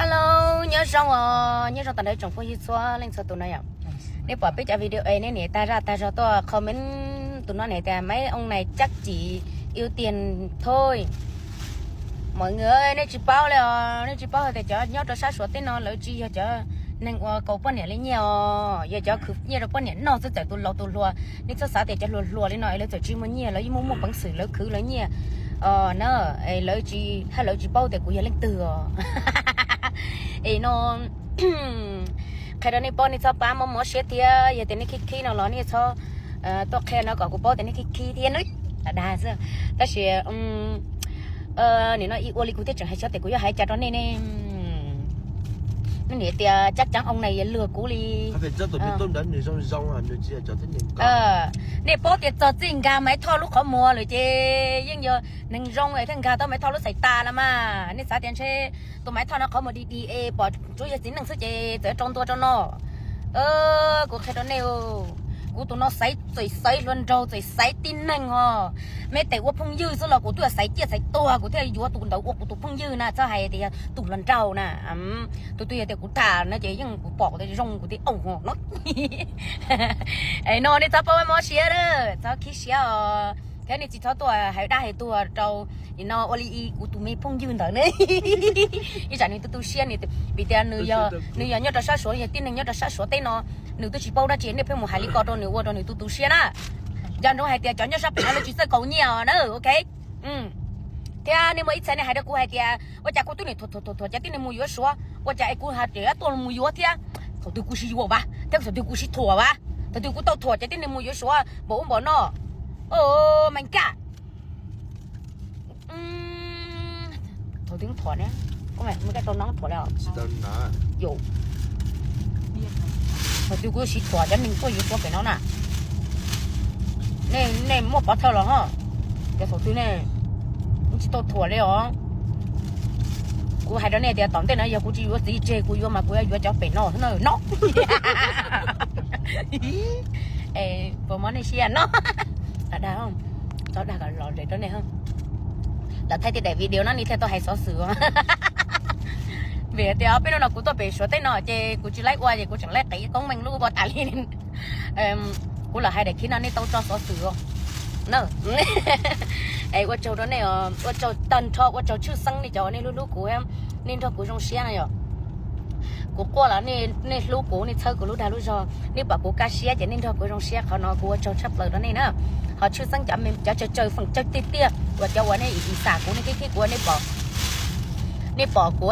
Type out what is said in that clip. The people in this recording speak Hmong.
Hello, nyob zoo os, nyob zoo tag nrho tsoom phooj ywg txhua leej txhua tus no yom. Nej pom peb cov video es nej niam tag zaj tag zog tuaj comment tus no niam tias mấy ông này chắc chỉ yêu tiền thôi. Mọi người ơi, nej tsis paub li os, nej tsis paub hais tias cov nyob rau sab Suav teb no lawv tsis yog cov neeg uas kaus poj niam li nyiaj os, yog cov khwv nyiaj rau poj niam noj xwb, txawm tus laus tus hluas. Nej txhob xav tias cov hluas hluas li no es lawv txawm tsis muaj nyiaj, lawv yeej muaj muaj peev xwm lawv khwv lawv nyiaj. No, lawv tsis, lawv tsis paub tias kuv yog leej twg os. Es no, qhia rau nej paub nej txhob pab mob mob siab thiab, yog tias nej khib khib no los nej txhob tuaj qhia no kom kuv paub tias nej khib khib thiab na. Dag xwb. Tab sis nim no ib ua li kuv thiaj tseem hais xyov tias kuv yuav hais cas rau nej ne. Nej niam tias chắc chắn ông này lừa kuv li. Nej paub tias txog txij nkag Maiv Thoj lub qhov muag lawm ces yeej yog neeg zoo es thiaj nkag tau Maiv Thoj lub xais tas los mas. Nej xav tias ntshe tus Maiv Thoj no qhov muag dig dig es pom tsuav yog txiv neej xwb ces txawm rau ntua rau no. Kuv qhia rau nej, kuv tus no xaiv txawm xaiv hluas nraug txawm xaiv tib neeg os. Meb tes ua phooj ywg xwb los kuv twb xaiv ciaj xaiv tuag kuv thiaj yuav tus ntawd ua kuv tus phooj ywg na, txhob hais tias yog tus hluas nraug na. Tus twg yog tias kuv tham no ces yeej kuv pom kuv tias zoo kuv thiaj oos no. Es no nej txhob pab mob siab, txhob khib siab os. Thiab nej tsis txhob tuaj hais dab hais tuag rau no ua li kuv tus me phooj ywg ntawd ne. Ib tsam nws tu tu siab, vim tias nws yog nyob rau sab Suav, yog tib neeg nyob rau sab Suav teb no, nws twb tsis paub dab tsi nej pheej mus hais li ko rau nws ua rau nws tu tu siab na. Nco ntsoov hais tias cov nyob sab pem no lawv tsis txawj kaus nyiaj os na, ok. Thiab nej muaj ib txhia nej hais rau kuv hais tias ua cas kuv twb niam thuam thuam thuam cov tib neeg mus yuav Suav, ua cas es kuv hais tias tuaj mus yuav thiab. Thaum twg kuv sib yuav vas thiab thaum twg kuv sib thuam vas, thaum twg kuv tau thuam cov tib neeg mus yuav Suav npaum ub npaum no. Mas nkaj, thaum twg thuam ne, mus kaj tau no thuam li. Thaum twg kuv sib thuam cov neeg tuaj yuav Suav pem no na. Nej muaj pov thawj los ho, cov thaum twg ne, kuv tsis tau thuam li os. Kuv hais rau nej tias tom ntej no yog kuv tsis yuav txiv tseg kuv yuav mas kuv yuav yuav cov pem no xwb na no. Puas mob nej siab no? Dag, txhob dag kom lom zem rau nej. Lawv thaij tej daim video no nej thiaj tau hais xov xwm. Vim tias peb hnub no kuv tuaj pem Suav teb no ces kuv tsis laib ua ces kuv tseem laib qiv koob meej lub ua tas li. Kuv lam hais daim khib no nej tau tso xov xwm na. Es ua tsaug rau nej, ua tsaug tag nrho, ua tsaug tshwj xeeb nej cov uas nej hlub hlub kuv, nej nrog kuv zoo siab na yom. Kuv quaj los nej hlub kuv, nej txhawb kuv lub dag lub zog, nej pom kuv kaj siab ces nej nrog kuv zoo siab, qhov no kuv ua tsaug tshaj plaws rau nej na. Ho tshwj xeeb cov, cov tsaws tsaws feem tsawg tiag tiag uas cov uas nej ib xam kuv, nej khib khib kuv, nej pom, nej pom kuv